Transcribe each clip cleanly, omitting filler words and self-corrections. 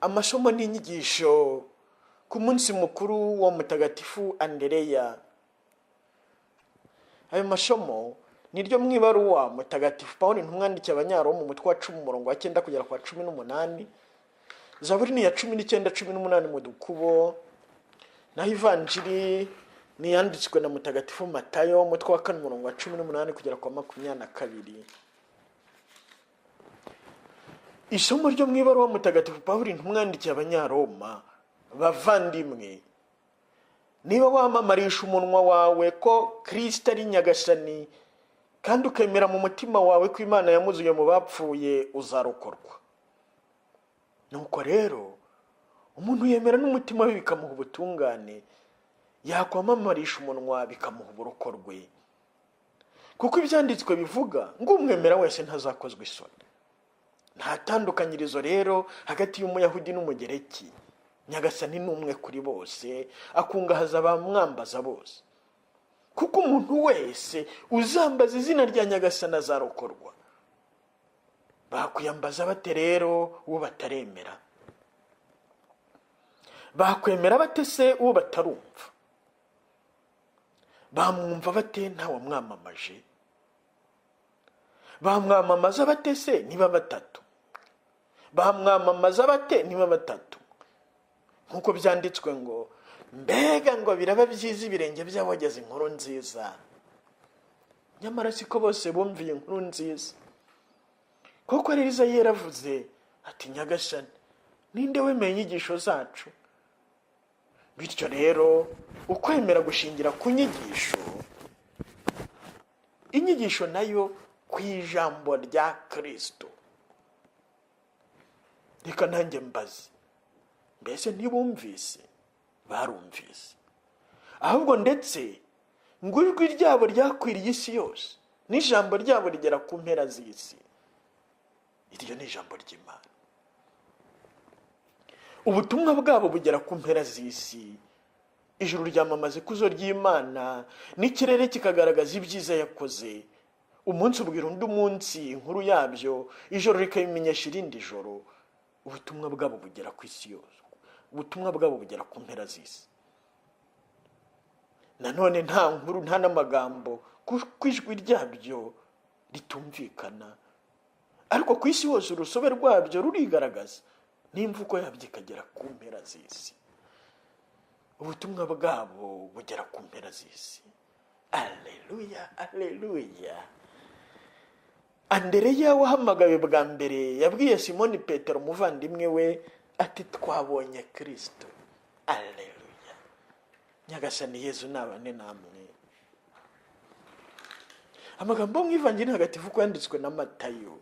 Amasomo n'inyigisho ku munsi mukuru wa Mutagatifu Andereya. Ayo masomo ni ryo mu ibaruwa Mutagatifu Pawulo intumwa yandikiye Abanyaroma, umutwe wa 10, umurongo wa 9 kugera ku wa 18. Zaburi ni iya 19, 18 mu dukubo. Naho ivanjiri ni iyanditswe na Mutagatifu Matayo, umutwe wa 4, umurongo wa 18 kugera ku wa 22. Isomo ryo mu ibaruwa Mutagatifu Pawulo intumwa yandikiye Abanyaroma. Bavandimwe, niba wamamarisha umunwa wawe ko Kristo ari Nyagasani, kandi ukemera mu mutima wawe ko Imana yamuzuye mu bapfuye, uzarokorwa. Nuko rero umuntu yemera n'umutima we bikamuha ubutungane, yakwamamarisha umunwa bikamuha uburokorwe. Kuko ibyanditswe bivuga ngo umwemera wese ntazakozwa isoni. Nta tandukanyirizo rero hagati y'Umuyahudi n'Umugereki. Nyagasani ni umwe kuri bose, akungahaza abamwambaza bose. Kuko umuntu wese uzambaza izina rya Nyagasani azarokorwa. Bakwiyambaza bate rero uwo bataremera? Bakwemera bate se uwo batarumva? Bamwumva bate ntawamwamamaje? Bamwamamaza bate se niba batatu? Bamwamamaza bate niba batatu? Nk'uko byanditswe ngo mbega ngo biraba byiza ibirenge by'abogeza inkuru nziza. Nyamara siko bose bumviye inkuru nziza. Kuko rero Izayi yaravuze ati Nyagasani, ninde wemeye inyigisho zacu? Bityo rero ukwemera gushingira ku nyigisho, inyigisho nayo ku ijambo rya Kristo. Reka nanjye mbaze, mbese ntibumvise? Barumvise. Ahubwo ndetse ngo ijwi ryabo ryakwiriye isi yose, n'ijambo ryabo rigera ku mpera z'isi. Iryo ni ijambo ry'Imana. Ubutumwa bwabo bugera ku mpera z'isi. Ijuru ryamamaza ikuzo ry'Imana, n'ikirere kikagaragaza ibyiza yakoze. Umunsi ubwira undi munsi inkuru yabyo, ijoro rikabimenyesha irindi joro. Ubutumwa bwabo bugera ku isi yose, ubutumwa bwabo bugera ku mpera z'isi. Nanone nta nkuru, nta n'amagambo, kuko ijwi ryabyo ritumvikana, ariko ku isi hose urusobe rwabyo rurigaragaza, n'imvugo yabyo ikagera ku mpera z'isi. Ubutumwa bwabo bugera ku mpera z'isi. Aleluya, aleluya. Andereya wahamagawe bwa mbere yabwiye Simoni Petero umuvandimwe we ati twabonye Kristo. Aleluya. Nyagasani Yezu nabane namwe. Amagambo yo mu ivanjiri ntagatifu uko yanditswe na Matayo.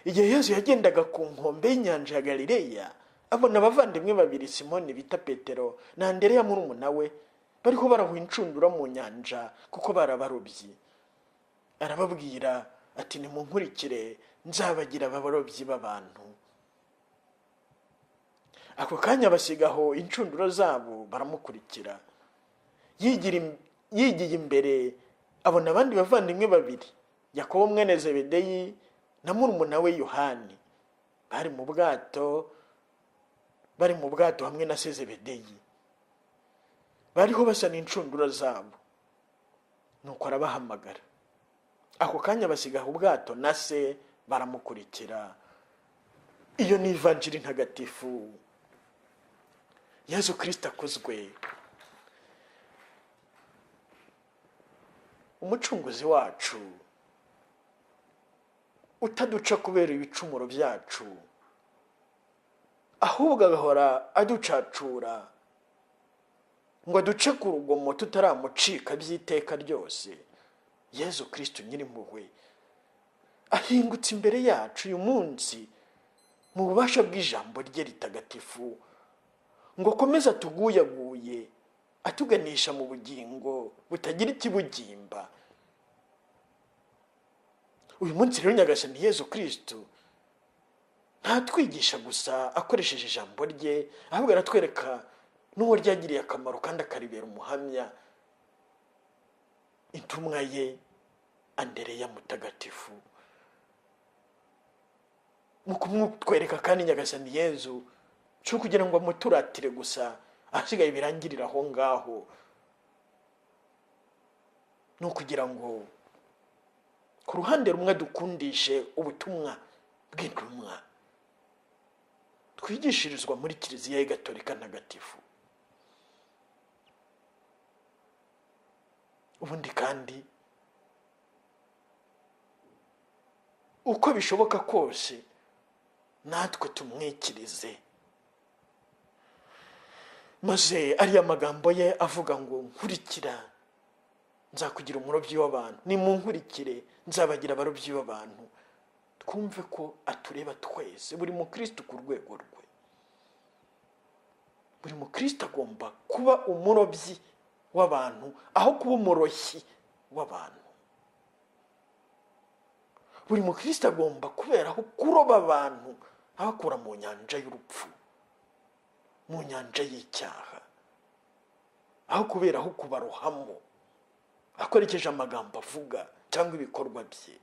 Igihe Yezu yagendaga ku nkombe y'inyanja ya Galileya, abona abavandimwe babiri, Simoni bita Petero na Andereya murumuna we, bariho barahuha inshundura mu nyanja, kuko barabarobyi. Arababwira ati nimunkurikire, nzabagira abarobyi b'abantu. Ako kanya basigaho inshundura zabo baramukurikira. Yigiye imbere abona abandi bavandimwe babiri, Yakobo mwene Zebedeyi na murumuna we Yohani, bari mu bwato hamwe na se Zebedeyi, bariho basana inshundura zabo. Nuko arabahamagara. Ako kanya basigaho ubwato na se baramukurikira. Iyo ni ivanjiri ntagatifu. Yezu Kristo akuzwe. Umucunguzi wacu utaduca kubera ibicumuro byacu, ahubwo agahora aducacura ngo aduce ku rugomo tutaramucika by'iteka ryose. Yezu Kristo nyirimpuhwe ahingutse imbere yacu uyu munsi mu bubasha bw'ijambo rye ritagatifu, ngo akomeze atuguyaguye, atuganisha mu bugingo butagira ikibugimba. Uyu munsi rero Nyagasani Yezu Kristo ntatwigisha gusa akoresheje ijambo rye, ahubwo aratwereka n'uwo ryagiriye akamaro kandi akaribera umuhamya, intumwa ye Andereya mutagatifu. Mu kumutwereka kandi Nyagasani Yezu cyo kugira ngo amuturatire gusa, ahasigaye birangirire aho ngaho, ni ukugira ngo ku ruhande rumwe dukundishe ubutumwa bw'intumwa twigishirizwa muri Kiliziya Gatolika Ntagatifu. Ubundi kandi uko bishoboka kose natwe tumwikirize, maze ariya magambo ye avuga ngo nkurikira nzakugira umurobyi w'abantu, nimunkurikire nzabagira abarobyi b'abantu, twumve ko atureba twese, buri mukristo ku rwego rwe. Buri mukristo agomba kuba umurobyi w'abantu aho kuba umuroshyi w'abantu. Buri mukristo agomba kuberaho kuroba abantu abakura mu nyanja y'urupfu, mu nyanja y'icyaha, aho kuberaho kubarohamo akoresheje amagambo avuga cyangwa ibikorwa bye.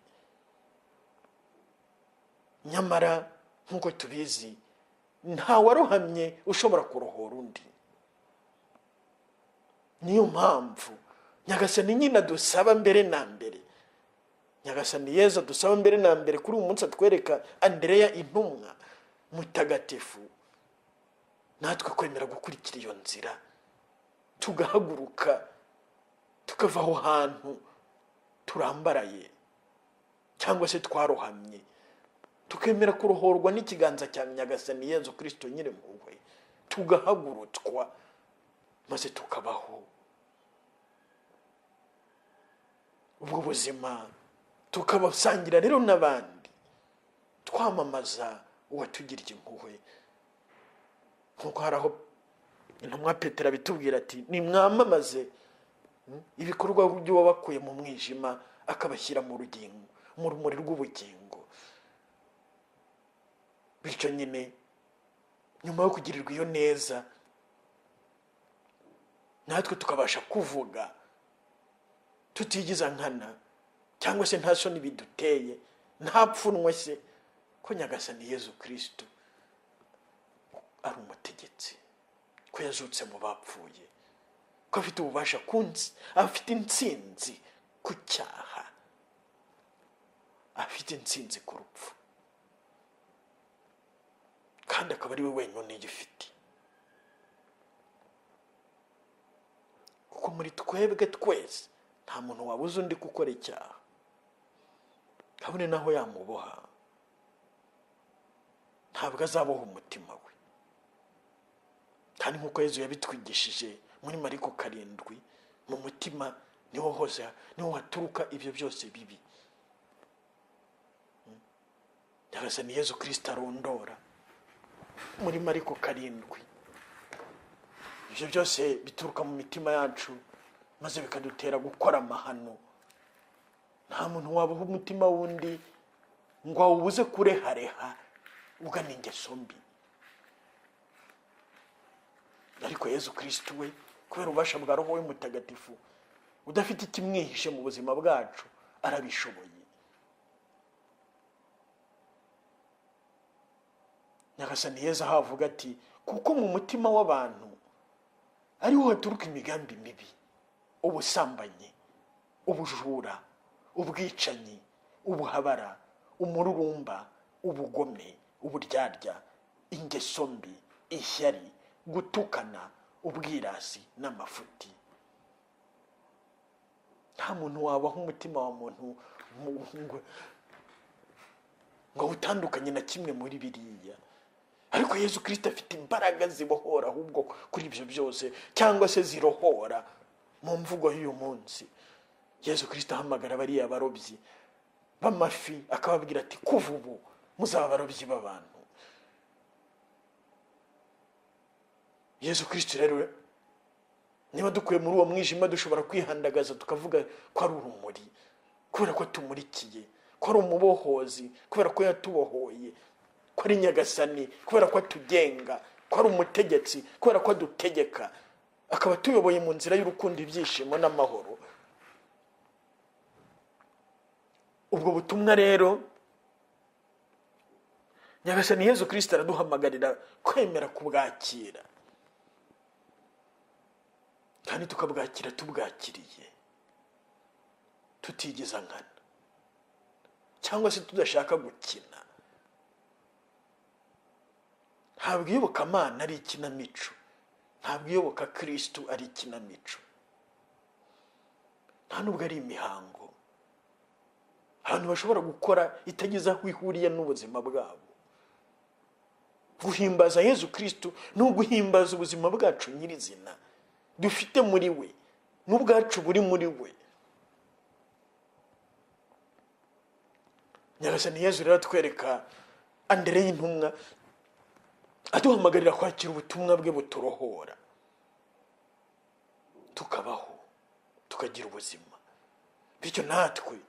Nyamara nk'uko tubizi, nta warohamye ushobora kurohora undi. Niyo mpamvu Nyagasani nyine adusaba mbere na mbere, Nyagasani Yezu adusaba mbere na mbere kuri uyu munsi atwereka Andereya intumwa mutagatifu, natwe kwemera gukurikira iyo nzira, tugahaguruka tukava aho hantu turambaraye cyangwa se twarohamye, tukemera kurohorwa n'ikiganza cya Nyagasani Yezu Kristo nyirimpuhwe, tugahagurutswa maze tukabaho ubwo buzima, tukabasangira rero n'abandi, twamamaza uwatugiriye impuhwe. Nk'uko hari aho intumwa Petero abitubwira ati nimwamamaze ibikorwa by'uwabakuye mu mwijima akabashyira mu rugingo, mu rumuri rw'ubugingo. Bityo nyine nyuma yo kugirirwa iyo neza, natwe tukabasha kuvuga tutigiza nkana cyangwa se nta soni biduteye, nta pfunwe se, ko Nyagasani Yezu Kristo ari umutegetsi, ko yazutse mu bapfuye, ko afite ububasha afite intsinzi ku cyaha, afite intsinzi ku rupfu, kandi akaba ari we wenyine igifite. Kuko muri twebwe twese nta muntu wabuze undi gukora icyaha, kabone naho yamuboha, ntabwo azaboha umutima we. Kandi nk'uko Yezu yabitwigishije muri Mariko 7, mu mutima niho hose niho haturuka ibyo byose bibi. Nyagasani Yezu Kristo arondora muri Mariko 7 ibyo byose bituruka mu mitima yacu, maze bikadutera gukora amahano. Nta muntu waboha umutima wundi ngo awubuze kurehareha ugana ingeso mbi. Ariko Yezu Kristo we, kubera ububasha bwa Roho we Mutagatifu udafite ikimwihishe mu buzima bwacu, arabishoboye. Nyagasani Yezu aho avuga ati kuko mu mutima w'abantu ariho haturuka imigambi mibi, ubusambanyi, ubujura, ubwicanyi, ubuhabara, umururumba, ubugome, uburyarya, ingeso mbi, ishyari, gutukana, ubwirasi n'amafuti. Nta muntu wabaho umutima wa muntu ngo utandukanye na kimwe muri biriya. Ariko Yezu Kristo afite imbaraga zibohora ahubwo kuri ibyo byose, cyangwa se zirohora mu mvugo y'uyu munsi. Yezu Kristo ahamagara bariya barobyi b'amafi akababwira ati kuva ubu muzaba abarobyi b'abantu. Yezu Kristo rero niba dukuye muri uwo mwijima dushobora kwihandagaza tukavuga ko ari urumuri, kubera ko tumurikiye, ko ari umubohozi, kubera ko yatubohoye, ko ari Nyagasani, kubera ko atugenga, ko ari umutegetsi, kubera ko adutegeka, akaba atuyoboye mu nzira y'urukundo, ibyishimo n'amahoro. Ubwo butumwa rero Nyagasani Yezu Kirisito araduhamagarira kwemera kubwakira, kandi tukabwakira tubwakiriye tutigeza nkana cyangwa se tudashaka gukina. Ntabwo iyobokamana ari ikinamico, ntabwo iyoboka Kristo ari ikinamico, nta nubwo ari imihango abantu bashobora gukora itagize aho ihuriye n'ubuzima bwabo. Guhimbaza Yezu Kristo ni uguhimbaza ubuzima bwacu nyirizina dufite muri we, n'ubwacu buri muri we. Nyagasani Yezu rero atwereka Andereya intumwa, aduhamagarira kwakira ubutumwa bwe buturohora, tukabaho tukagira ubuzima, bityo natwe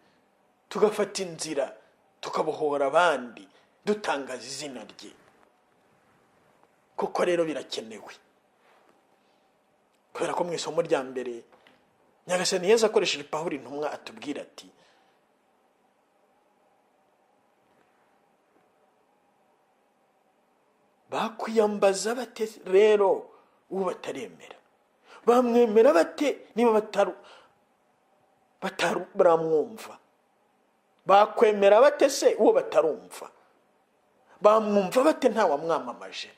tugafata inzira tukabohora abandi dutangaza izina rye. Koko rero birakenewe, kubera ko mu isomo rya mbere Nyagasani Yezu akoresheje Pawulo intumwa atubwira ati bakwiyambaza bate rero uwo bataremera? Bamwemera bate niba bataramwumva? Bakwemera bate se uwo batarumva? Bamwumva bate ntawamwamamaje?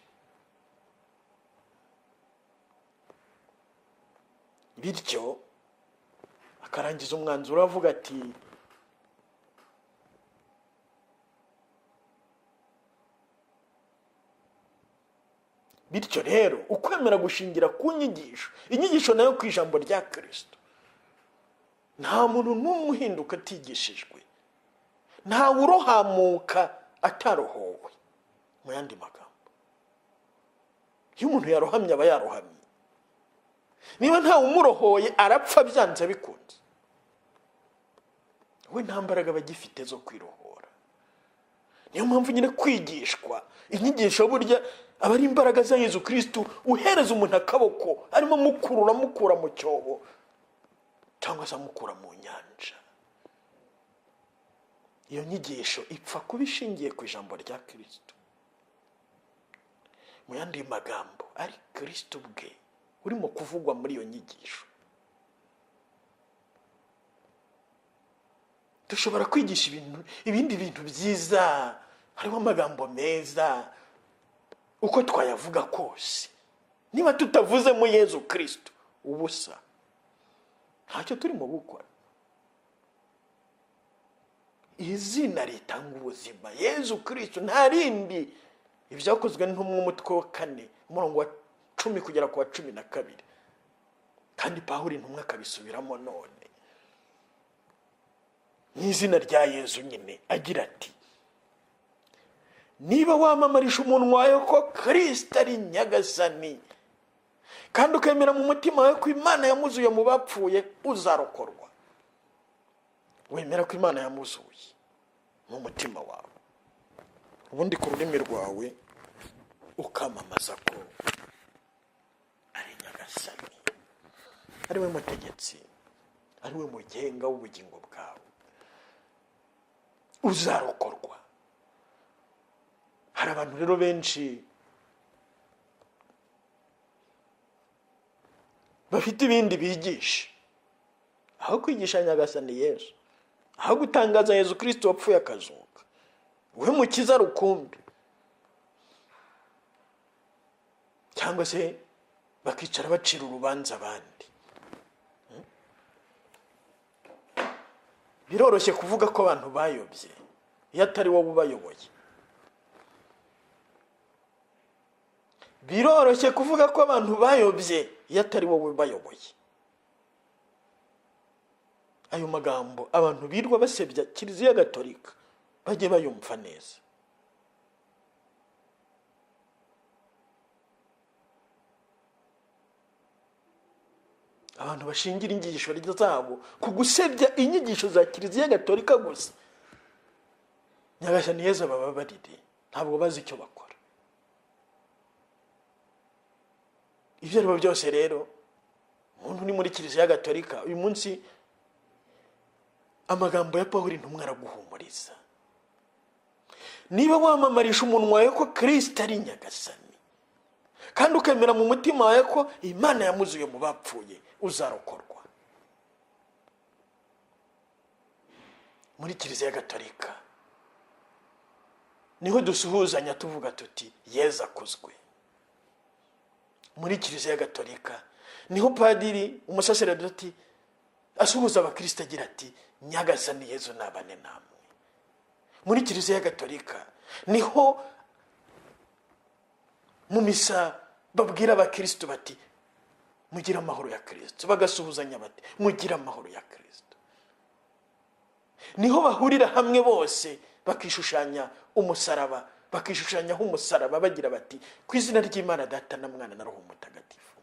Bityo akarangiza umwanzuro avuga ati bityo rero ukwemera gushingira ku nyigisho, inyigisho nayo ku ijambo rya Kristo. Nta muntu n'umwe uhinduka atigishijwe, nta urohamuka atarohowe. Mu yandi magambo, iyo umuntu yarohamye aba yarohamye, niba ntawe umurohoye arapfa byanze bikunze. We nta mbaraga aba agifite zo kwirohora. Niyo mpamvu nyine kwigishwa inyigisho burya aba ari imbaraga za Yezu Kristo uhereza umuntu akaboko arimo amukurura amukura mu cyobo cyangwa se amukura mu nyanja. Iyo nyigisho ipfa kuba ishingiye ku ijambo rya Kristo. Mu yandi magambo, ari Kristo ubwe urimo kuvugwa muri iyo nyigisho. Dushobora kwigisha ibindi bintu byiza, hariho amagambo meza, uko twayavuga kose, niba tutavuzemo Yezu Kristo ubusa, ntacyo turimo gukora. Izina ritanga ubuzima, Yezu Kristo, nta rindi. Ibyakozwe n'intumwa umutwe wa 4 umurongo wa 10 kugera ku wa 12, kandi Pawulo intumwa akabisubiramo none mu izina rya Yezu nyine, agira ati niba wamamarisha umunwa wawe ko Kristo ari Nyagasani, kandi ukemera mu mutima wawe ko Imana yamuzuye mu bapfuye, uzarokorwa. Wemera ko Imana yamuzuye mu mutima wawe, ubundi ku rurimi rwawe ukamamaza ko ari Nyagasani, ari we mutegetsi, ari we mugenga w'ubugingo bwawe, uzarokorwa. Hari abantu rero benshi bafite ibindi bigisha, aho kwigisha Nyagasani Yezu, aho gutangaza Yezu Kristo wapfuye akazuka, we mukiza rukumbi, cyangwa se bakicara bacira urubanza abandi. Biroroshye kuvuga ko abantu bayobye iyo atari wowe ubayoboye. Biroroshye kuvuga ko abantu bayobye iyo atari wowe ubayoboye. Ayo magambo abantu birwa basebya Kiliziya Gatolika bajye bayumva neza. Abantu bashingira inyigisho zabo ku gusebya inyigisho za Kiliziya Gatolika gusa, Nyagasani Yezu abababarire, ntabwo bazi icyo bakora. Ibyo ari byo byose rero, umuntu uri muri Kiliziya Gatolika uyu munsi, amagambo ya Pawulo intumwa araguhumuriza. Niba wamamarisha umunwa wawe ko Kirisito ari Nyagasani, kandi ukemera mu mutima wawe ko Imana yamuzuye mu bapfuye, uzarokorwa. Muri Kiliziya Gatolika niho dusuhuzanya tuvuga tuti Yezu akuzwe. Muri Kiliziya Gatolika niho padiri umusaseredoti asuhuza abakristo agira ati Nyagasani Yezu nabane namwe. Muri Kiliziya Gatolika niho mu misa babwira abakristo bati mugire amahoro ya Kristo, bagasuhuzanya bati mugire amahoro ya Kristo. Niho bahurira hamwe bose bakishushanya umusaraba, bakishushanyaho umusaraba bagira bati ku izina ry'Imana Data na Mwana na Roho Mutagatifu.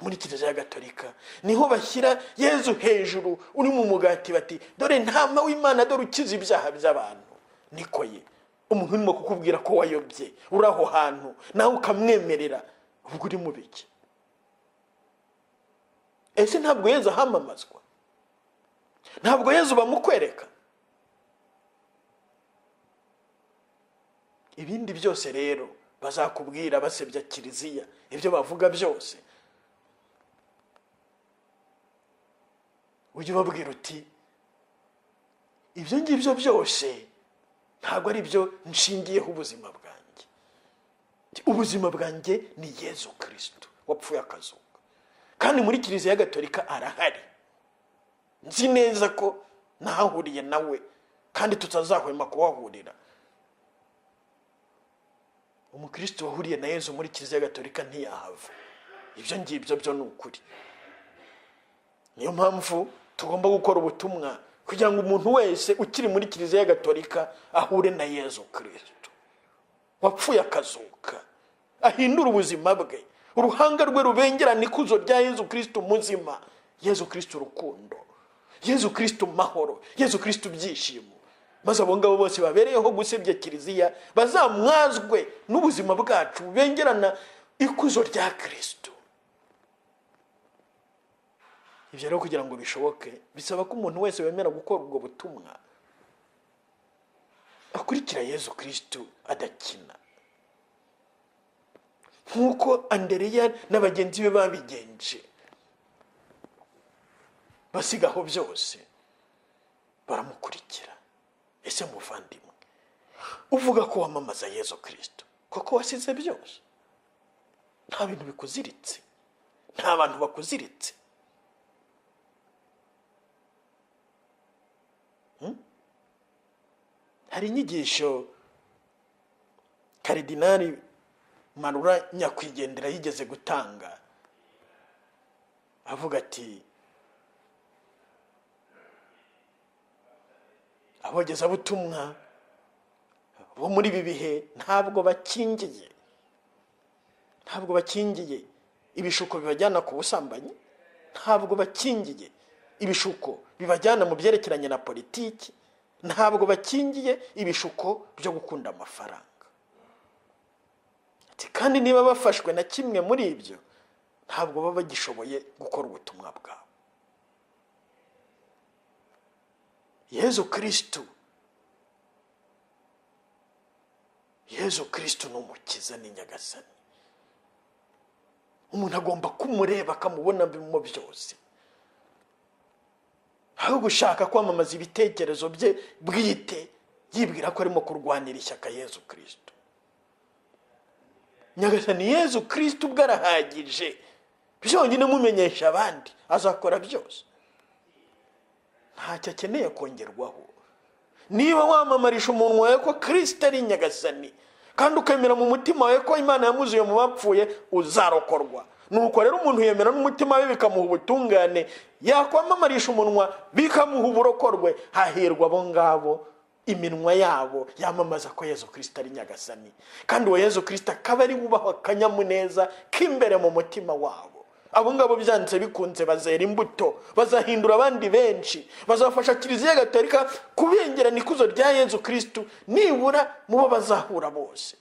Muri Kiliziya Gatolika niho bashyira Yezu hejuru uri mu mugati bati dore ntama w'Imana, dore ukiza ibyaha by'abantu. Niko ye umuntu urimo kukubwira ko wayobye uri aho hantu nawe ukamwemerera, ubwo uri mu biki? Ese ntabwo Yezu ahamamazwa? Ntabwo Yezu bamukwereka? Ibindi byose rero bazakubwira basebya Kiliziya, ibyo bavuga byose ujye ubabwira uti ibyo ngibyo byose ntabwo ari byo nshingiyeho ubuzima bwanjye. Ubuzima bwanjye ni Yezu Kristo wapfuye akazuka, kandi muri Kiliziya Gatolika arahari. Nzi neza ko nahahuriye nawe kandi tutazahwema kuhahurira. Umukristo wahuriye na Yezu muri Kiliziya Gatolika ntiyahava. Ibyo ngibyo byo ni ukuri. Niyo mpamvu tugomba gukora ubutumwa kugira ngo umuntu wese ukiri muri Kiliziya Gatolika ahure na Yezu Kristo wapfuye akazuka, ahindure ubuzima bwe, uruhanga rwe rubengerane ikuzo rya Yezu Kristo muzima, Yezu Kristo urukundo, Yezu Kristo mahoro, Yezu Kristo ibyishimo. Maze abo ngabo bose babereyeho gusebya Kiliziya bazamwazwe n'ubuzima bwacu bubengerana ikuzo rya Kristo. Ibyo rero kugira ngo bishoboke bisaba ko umuntu wese wemera gukora ubwo butumwa akurikira Yezu Kristo adakina, nk'uko Andereya na bagenzi be babigenje, basigaho byose baramukurikira. Ese muvandimwe, uvuga ko wamamaza Yezu Kristo, koko wasize byose? Nta bintu bikuziritse, nta bantu bakuziritse. Hari inyigisho Karidinali Marura nyakwigendera yigeze gutanga avuga ati abogezabutumwa bo muri ibi bihe ntabwo bakingiye, ntabwo bakingiye ibishuko bibajyana ku busambanyi, ntabwo bakingiye ibishuko bibajyana mu byerekeranye na politiki, ntabwo bakingiye ibishuko byo gukunda amafaranga. Ati kandi niba bafashwe na kimwe muri ibyo ntabwo baba bagishoboye gukora ubutumwa bwabo. Yezu Kristo, Yezu Kristo ni umukiza, ni Nyagasani. Umuntu agomba kumureba akamubona mu byose, aho gushaka kwamamaza ibitekerezo bye bwite yibwira ko arimo kurwanira ishyaka Yezu Kristo. Nyagasani Yezu Kristo ubwo arahagije, byonyine mumenyesha abandi azakora byose, ntacyo akeneye kongerwaho. Niba wamamarisha umuntu wawe ko Kristo ari Nyagasani, kandi ukemera mu mutima wawe ko Imana yamuzuye mu bapfuye, uzarokorwa. Nuko rero umuntu yemera n'umutima we bikamuha ubutungane, yakwamamarisha umunwa bikamuha uburokorwe. Hahirwa abo ngabo iminwa yabo yamamaza ko Yezu Kristo ari Nyagasani, kandi uwo Yezu Kristo akaba ari wubaha akanyamuneza k'imbere mu mutima wabo. Abo ngabo byanze bikunze bazera imbuto, bazahindura abandi benshi, bazafasha Kiliziya Gatolika kubengerana ikuzo rya Yezu Kristo nibura mu bo bazahura bose.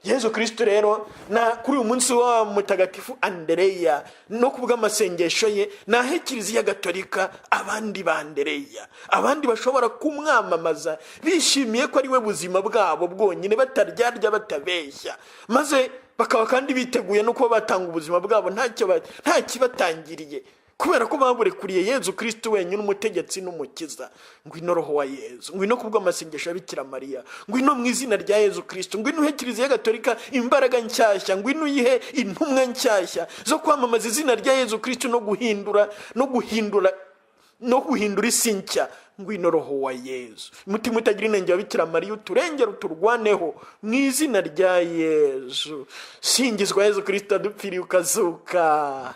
Yezu Kristo rero, na kuri uyu munsi wa Mutagatifu Andereya no ku bw'amasengesho ye, nahe Kiliziya Gatolika abandi ba Andereya, abandi bashobora kumwamamaza bishimiye ko ari we buzima bwabo bwonyine, bataryarya, batabeshya, maze bakaba kandi biteguye no kuba batanga ubuzima bwabo nta kibatangiriye, kubera ko baburekuriye Yezu Kristo wenyine, umutegetsi n'umukiza. Ngwino Roho wa Yezu, ngwino ku bw'amasengesho ya Bikira Mariya, ngwino mu izina rya Yezu Kristo, ngwino uhe Kiliziya Gatolika imbaraga nshyashya, ngwino uyihe intumwa nshyashya zo kwamamaza izina rya Yezu Kristo no guhindura isi nshya. Ngwino Roho wa Yezu. Mutima utagira inenge wa Bikira Mariya, uturengere, uturwaneho mu izina rya Yezu. Singizwa Yezu Kristo, adupfiriye ukazuka.